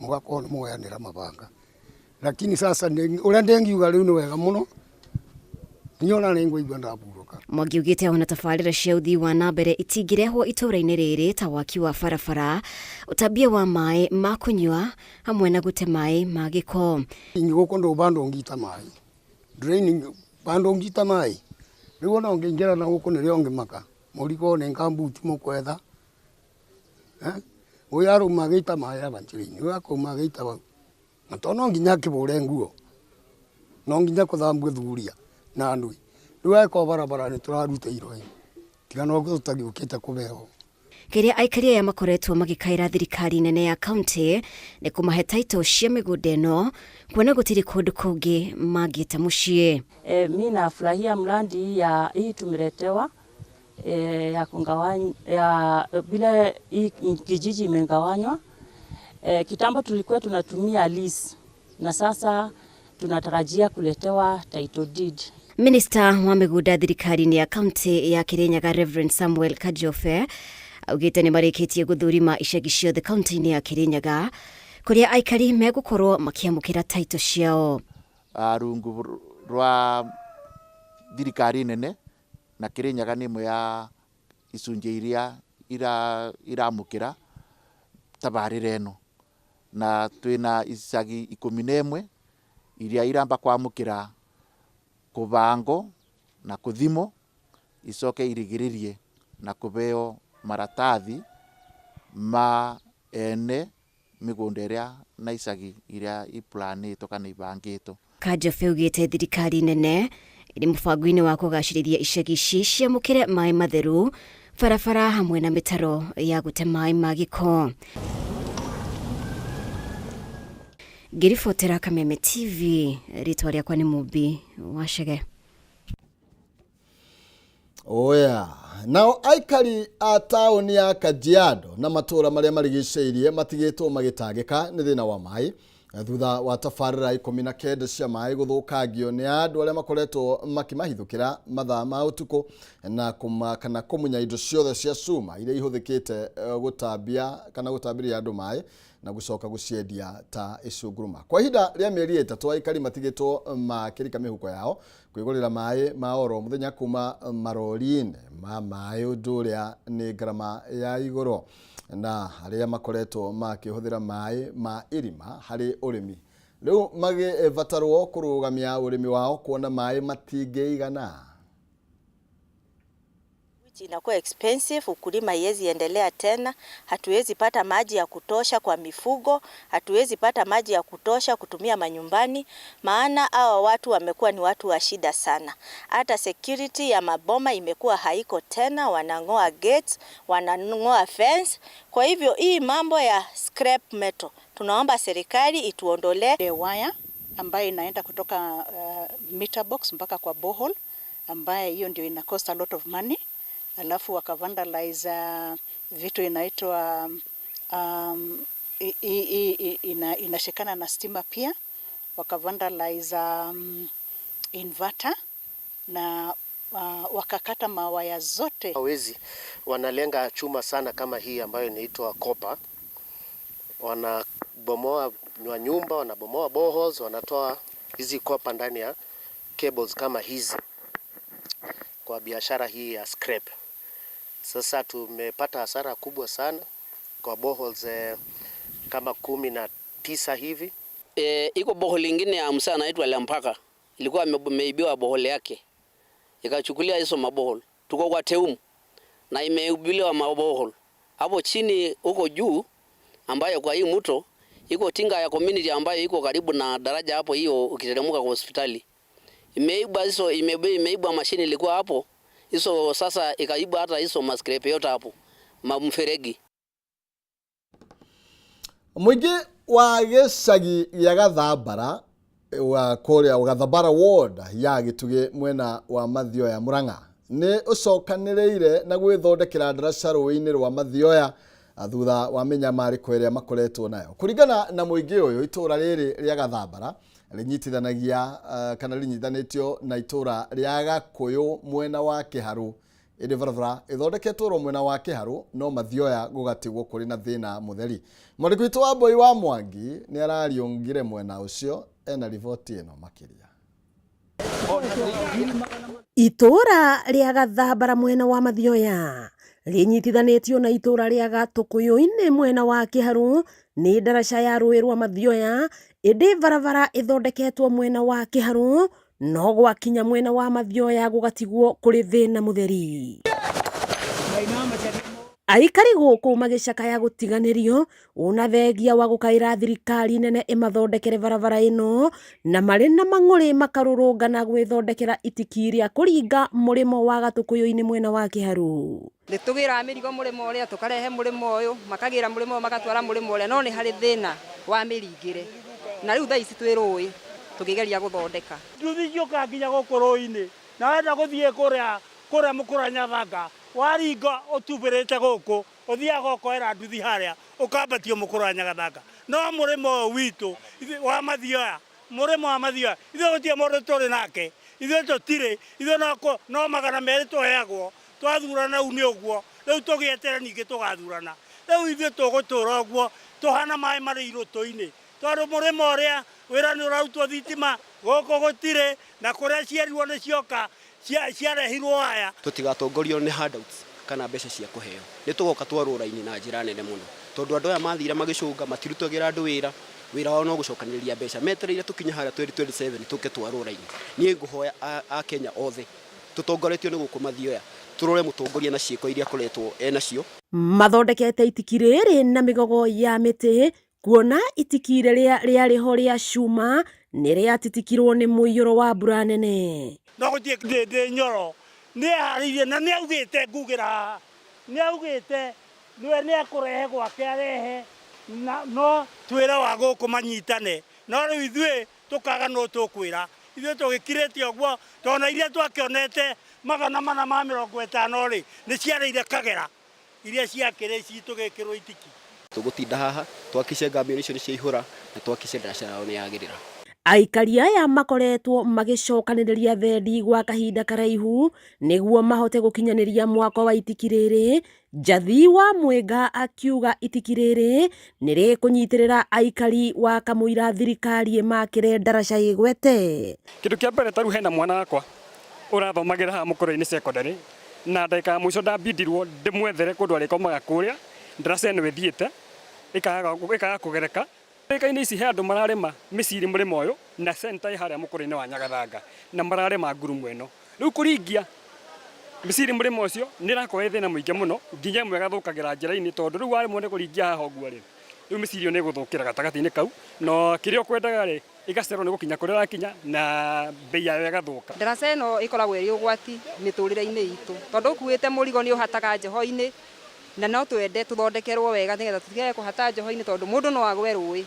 Mũgakorwo nĩ mwoyanĩra mabanga. Lakini sasa ũrĩa ndĩngiuga rĩu nĩ wega mũno, niĩ ona nĩ ngũigua ndahurũka. Mwangi augĩte ona tabarĩra cia ũthii wa na mbere itingĩrehwo itũra-inĩ rĩrĩ ta waki wa barabara, ũtambia wa maĩ ma kũnyua hamwe na gũte maĩ ma gĩko. Gũkũ ndũ bandũ ũngĩita maĩ, drain bandũ ũngĩita maĩ, rĩu ona ũngĩingĩra na gũkũ nĩrĩo ũngĩmaka, mũrigo nĩ ngambuti mũkwetha, ũyũ arauma agĩita maĩ aba njĩra-inĩ, ũyũ akauma agĩita bau. Na to no nginya akĩbũre nguo, no nginya kũthambue thuburia na ndũĩ. Rĩu angĩkorwo barabara nĩ tũrarutĩirwo ĩ, tiga no tũtagĩũkĩte kũbeo. Kĩrĩa aikari aya makoretwo magĩkaĩra thirikari nene ya kaunti nĩ kũmahe taito cia mĩgũnda ĩno kuona gũtirĩ kũndũ kũngĩ mangĩta mũciĩ. Mi nafurahia mradi hii ya hii tumeletewa ya kungawanya, ya vile hii kijiji imegawanywa. Kitambo tulikuwa tunatumia lease na sasa tunatarajia kuletewa title deed. Minista wa mĩgũnda thirikari-inĩ ya kaunti ya Kirinyaga Reverend Samuel Kajobe augĩte nĩ marĩkĩtie gũthũrima icagi ciothe kaunti-inĩ ya Kirinyaga kũrĩa aikari megũkorwo makĩamũkĩra taito ciao. Rungu rwa thirikari nene na Kirinyaga nĩ ĩmwe ya icunjĩ iria iramũkĩra tabarĩra ĩno, na twĩna icagi 11 iria iramba kwamũkĩra kũbango na kũthimwo icoke irigĩrĩrie na kũbeo maratathi ma ene mĩgũnda ĩrĩa na icagi iria iplanĩtwo kana ibangĩtwo. Kajobe augĩte thirikari nene ĩrĩ mũbango-inĩ wa kũgacĩrithia icagi ici ciamũkĩre maĩ matheru, barabara hamwe na mĩtaro ya gũte maĩ ma gĩko. Ngĩribotera Kameme TV, rĩtwa rĩakwa nĩ Mũmbi wa Chege. Oya, nao aikari a taũni ya Kajiado na matũũra marĩa marigicĩirie matigĩtwo magĩtangĩka nĩ thĩna wa maĩ thutha wa tabarĩra 19 cia maĩ gũthũkangio nĩ andũ arĩa makoretwo makĩmahithũkĩra mathaa ma ũtukũ na kũma, kana kũmunya indo ciothe cia cuma iria ihũthĩkĩte gũtambia kana gũtambĩria andũ maĩ na gũcoka gũciendia ta icunguruma. Kwa ihinda rĩa mĩeri 3 aikari matigĩtwo makĩrika mĩhuko yao kwĩgũrĩra maĩ ma oro mũthenya kuma marori-inĩ ma maĩ, ũndũ ũrĩa nĩ ngarama ya igũrũ, na arĩa makoretwo makĩhũthĩra maĩ ma irima harĩ ũrĩmi rĩu magĩbatarwo kũrũgamia ũrĩmi wao kuona maĩ matingĩigana. Inakuwa expensive, ukulima haiwezi endelea tena, hatuwezi pata maji ya kutosha kwa mifugo, hatuwezi pata maji ya kutosha kutumia manyumbani, maana hawa watu wamekuwa ni watu wa shida sana. Hata security ya maboma imekuwa haiko tena, wanang'oa gates, wanang'oa fence. Kwa hivyo hii mambo ya scrap metal, tunaomba serikali ituondolee. Waya ambayo inaenda kutoka meter box mpaka kwa borehole, ambaye hiyo ndio ina cost a lot of money. Alafu wakavandalize vitu inaitwa inashikana na stima pia, wakavandalize inverter na wakakata mawaya zote. Wezi wanalenga chuma sana kama hii ambayo inaitwa copper. Wanabomoa nyumba, wanabomoa boreholes, wanatoa hizi copper ndani ya cables kama hizi kwa biashara hii ya scrap. Sasa tumepata hasara kubwa sana kwa boreholes kama 19 hivi. Iko borehole nyingine ya msana anaitwa Lempaka. Ilikuwa imeibiwa borehole yake. Ikachukulia hizo maborehole. Tuko kwa Teumu na imeibiwa maborehole. Hapo chini huko juu ambayo kwa hii mto iko tinga ya community ambayo iko karibu na daraja hapo, hiyo ukiteremka kwa hospitali. Imeiba hizo, imeiba mashine ilikuwa hapo. Hizo sasa ikaiba hata hizo mascrape yote hapo, mamferegi. Mũingĩ wa gĩcagi gĩa Gathambara wa kũrĩa Gathambara ward ya Gĩtugĩ mwena wa Mathioya Murang'a nĩ ũcokanĩrĩire na gwĩthondekera ndaraca rũĩ-inĩ rwa Mathioya thutha wa mĩnyamarĩko ĩrĩa makoretwo nayo. Kũringana na mũingĩ ũyũ, itũũra rĩrĩ rĩa Gathambara rĩnyitithanagia kana rĩnyitithanĩtio na itũũra rĩa Gakũyũ mwena wa Kĩharũ Ĩndĩ barabara ĩthondeketwo oro mwena wa Kĩharũ no Mathioya gũgatigwo kũrĩ na thĩna mũtheri. Mwandĩki witũ Wambũi wa Mwangi nĩ arariũngire mwena ũcio ena riboti ĩno makĩria. Itũũra rĩa Gathambara mwena wa Mathioya rĩnyitithanĩtio na itũũra rĩa Gatũkũyũ-inĩ mwena wa Kĩharũ nĩ ndaraca ya rũĩ rwa Mathioya, ĩndĩ barabara ĩthondeketwo mwena wa Kĩharũ no gwakinya mwena wa Mathioya gũgatigwo kũrĩ thĩna mũtheri. Aikari gũkũ magĩcakaya gũtiganĩrio ona thengia wa gũkaĩra thirikari nene ĩmathondekere barabara ĩno, na marĩ na mang'ũrĩ makarũrũngana gwĩthondekera itiki rĩa kũringa mũrĩmo wa Gatũkũyũ-inĩ mwena wa Kĩharũ. Nĩ tũgĩraga mĩrigo mũrĩmo ũrĩa tũkarehe mũrĩmo ũyũ, makagĩra mũrĩmo ũyũ magatwara mũrĩmo ũrĩa, no nĩ harĩ thĩna wa mĩringĩre. Na rĩu thaa ici twĩ rũĩ tũkĩgeria gũthondeka. Nduthi ciũkaga nginya gũkũ rũĩ-inĩ, na wenda gũthiĩ kũrĩa kũrĩa mũkũra Nyathanga, waringa ũtubĩrĩte gũkũ, ũthiaga ũkoera nduthi harĩa, ũkambatio mũkũra Nyagathanga. No mũrĩmo ũyũ witũ wa Mathioya, mũrĩmo wa Mathioya, ithuĩ gũtirĩ mũndũ tũrĩ nake, ithuĩ tũtirĩ, ithuĩ no, no 200 tũheagwo, twathurana rĩu nĩ ũguo, rĩu tũgĩeterere ningĩ tũgathurana. Rĩu ithuĩ tũgũtũra ũguo, tũhana maĩ marĩ irũtũ-inĩ, tondũ mũrĩmo ũrĩa wĩra nĩ ũrarutwo thitima, gũkũ gũtirĩ, na kũrĩa cierirwo nĩ cioka, ciarehirwo aya. Tũtigatongorio nĩ handouts kana mbeca cia kũheo. Nĩ tũgoka twarwo raini na njĩra nene mũno, tondũ andũ aya mathire magĩcũnga matirutagĩra andũ wĩra, wĩra wao no gũcokanĩrĩria mbeca. Metereire tũkinye harĩa 2027 tũke twarwo raini. Niĩ ngũhoya Akenya othe tũtongoretio nĩ gũkũ Mathioya, tũrore mũtongoria na ciĩko iria akoretwo enacio. Mathondekete itiki rĩrĩ na mĩgogo ya mĩtĩ kuona itiki rĩrĩa rĩarĩ ho rĩa cuma nĩ rĩatitikirwo nĩ mũiyũro wa mbura nene. No gũtirĩ Ndĩndĩ Nyoro nĩ eharĩirie na nĩ augĩte ngugĩra haha, nĩ augĩte nĩwe nĩ ekũrehe gwake arehe na no twĩre wa gũkũ manyitane, no rĩu ithuĩ tũkaga nũ tũkwĩra. Ithuĩ tũgĩkirĩte ũguo tondũ na iria twakĩonete 450 rĩ, nĩ ciarĩire Kagera iria ciakĩrĩ citũ gĩkĩrwo itiki. Tũgũtinda haha twahakikishe ngamĩra icio nĩ ciaihũra na twahakikishe ndaraca yao nĩ yagĩrĩra. Aikari aya makoretwo magĩcokanĩrĩria thendi gwa kahinda karaihu nĩguo mahote gũkinyanĩria mwako wa itiki rĩrĩ. Njathi wa Mwĩnga akiuga itiki rĩrĩ nĩ rĩkũnyitĩrĩra aikari wa kamũira thirikari ĩmakĩre ndaraca ĩgwete. Kĩndũ kĩa mbere ta rĩu hena mwana wakwa ũrathomagĩra haha Mũkũrwe-inĩ secondary na ndagĩka ya mũico ndambindirwo ndĩmwethere kũndũ arĩkomaga kũrĩa ndaraca ĩno ĩthiĩte ĩkaga kũgereka. Ndagĩka-inĩ ici he andũ mararĩma mĩciri mũrĩmo ũyũ na center ĩ harĩa Mũkũrwe-inĩ wa Nyagathanga na mararĩma ngurumo ĩno. Rĩu kũringia mĩciri mũrĩmo ũcio nĩ ĩrakorwo ĩ thĩna mũingĩ mũno nginya ĩmwe ĩgathũkagĩra njĩra-inĩ tondũ rĩu waremwo nĩ kũringia haha ũguo rĩ, rĩu mĩciri ĩyo nĩ ĩgũthũkĩra gatagatĩ-inĩ kau na kĩrĩa ũkwendaga rĩ ĩgacererwo nĩ gũkinya kũrĩa ĩrakinya na mbei yayo ĩgathũka. Ndaraca ĩno ĩkoragwo ĩrĩ ũgwati mĩtũrĩre-inĩ itũ tondũ ũkuĩte mũrigo nĩ ũhataga njoho-inĩ na no twende tũthondekerwo wega nĩgetha tũtigage kũhata njoho-inĩ tondũ mũndũ no agwe rũĩ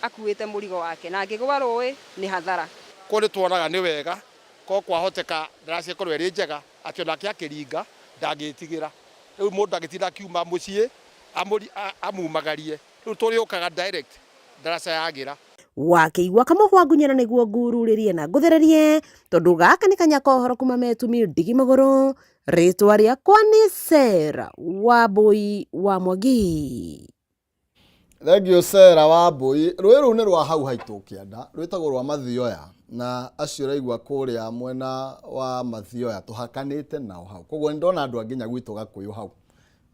akuĩte mũrigo wake na angĩgwa rũĩ nĩ hathara. Kũu nĩ tuonaga nĩ wega ko kwahoteka ndaraca ĩkorwo ĩrĩ njega atĩ onake akĩringa ndangĩtigĩra. Rĩu mũndũ angĩtinda akiuma mũciĩ amumagarie, rĩu tũrĩũkaga direct ndaraca yagĩra. Wakĩigua kamũhwa ngunyĩra nĩguo ngururĩrie na ngũthererie tondũ gaka nĩ kanya kohoro kuma metumi ndigi magũrũ. Rĩtwa rĩakwa nĩ Sarah Wambui wa Mwangi. Thengiũ Sarah Wambui. Rũĩ rũu nĩ rwa hau haitũ kĩanda, rwĩtagwo rwa Mathioya, na acio ũraigua kũrĩa mwena wa Mathioya tũhakanĩte nao hau. Koguo nĩ ndona andũ a nginya gwitũ Gakũyũ hau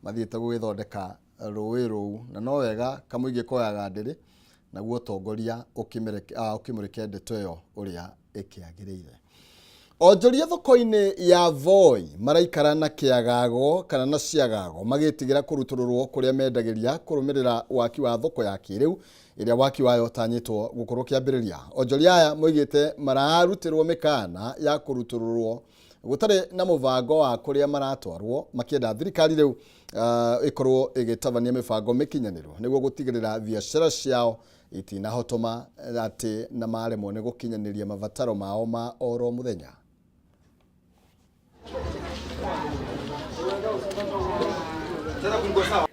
mathiĩte gũgĩthondeka rũĩ rũu, na no wega kamũingĩ koyaga ndĩrĩ, naguo ũtongoria ũkĩmũrĩke ndeto ĩyo ũrĩa ĩkĩagĩrĩire. Onjoria thoko-inĩ ya Voi maraikara na kĩagago kana na ciagago magĩtigĩra kũrutũrũrwo kũrĩa mendagĩria kũrũmĩrĩra waki wa thoko ya kĩrĩu ĩrĩa waki wayo ũtanyĩtwo gũkorwo ũkĩambĩrĩria. Onjoria aya moigĩte mararutĩrwo mĩkana ya kũrutũrũrwo gũtarĩ na mũbango wa kũrĩa maratwarwo, makĩenda thirikari rĩu ĩkorwo ĩgĩtabania mĩbango mĩkinyanĩru nĩguo gũtigĩrĩra biacara ciao itinahotoma atĩ na maremwo nĩ gũkinyanĩria mabataro mao ma oro mũthenya.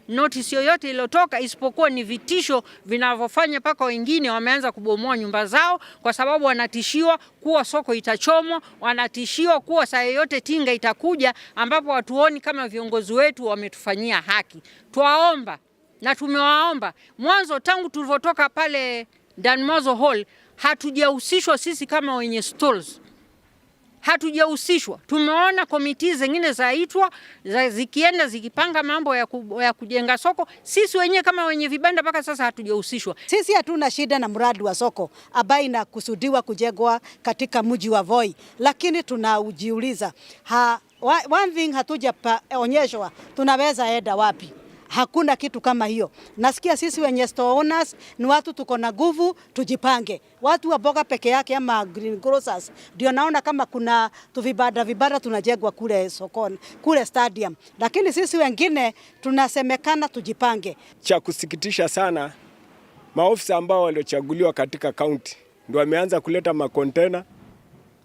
Notice yoyote iliyotoka isipokuwa ni vitisho vinavyofanya mpaka wengine wameanza kubomoa nyumba zao, kwa sababu wanatishiwa kuwa soko itachomwa, wanatishiwa kuwa saa yoyote tinga itakuja, ambapo hatuoni kama viongozi wetu wametufanyia haki. Twaomba na tumewaomba mwanzo, tangu tulivyotoka pale Danmozo Hall hatujahusishwa sisi kama wenye stalls, hatujahusishwa. Tumeona committee zingine zaitwa za zikienda zikipanga mambo ya kujenga soko, sisi wenyewe kama wenye vibanda mpaka sasa hatujahusishwa. Sisi hatuna shida na mradi wa soko ambaye inakusudiwa kujengwa katika mji wa Voi, lakini tunajiuliza one thing, hatujaonyeshwa tunaweza enda wapi. Hakuna kitu kama hiyo. Nasikia sisi wenye store owners ni watu tuko na nguvu, tujipange. Watu wa mboga peke yake ama green grocers ndio naona kama kuna tuvibanda vibanda tunajengwa kule sokoni, kule stadium, lakini sisi wengine tunasemekana tujipange. Cha kusikitisha sana, maofisa ambao waliochaguliwa katika kaunti ndio wameanza kuleta makontena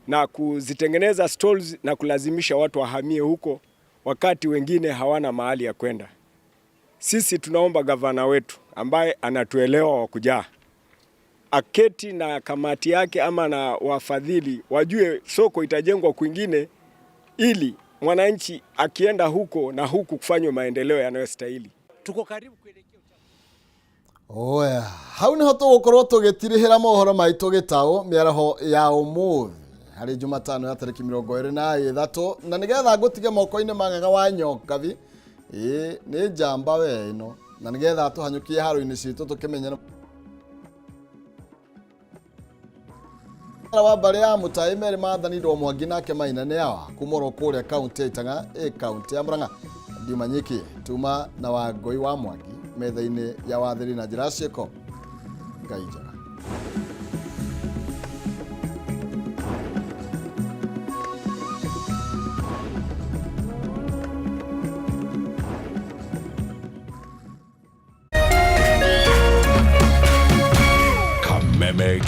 na kuzitengeneza stalls na kulazimisha watu wahamie huko, wakati wengine hawana mahali ya kwenda. Sisi tunaomba gavana wetu ambaye anatuelewa wa kujaa aketi na kamati yake ama na wafadhili wajue soko itajengwa kwingine, ili mwananchi akienda huko na huku kufanywa maendeleo yanayostahili. Tuko karibu kuelekea. Oya, hau niho tũgũkorwo tũgĩtirihĩra mohoro maitũ gĩtaũ mĩaraho ya ũmũthĩ harĩ Jumatano ya tarĩki 23, na nĩgetha ngũtige moko-inĩ ma Ng'ang'a wa Nyokabi. Ĩĩ nĩ njamba we ĩno, na nĩgetha tũhanyũkie haro-inĩ citũ tũkĩmenye wa mbarĩ ya Mũtai merĩ mathanirwo Mwangi nake Maina nĩ awa kuma oro kũrĩa kaunti ya Itang'a ĩ kaunti ya Murang'a. Ndiuma nyiki tuma na Wangũi wa Mwangi metha-inĩ ya wathiri na njĩra ciĩko. Ngai njega. Kameme.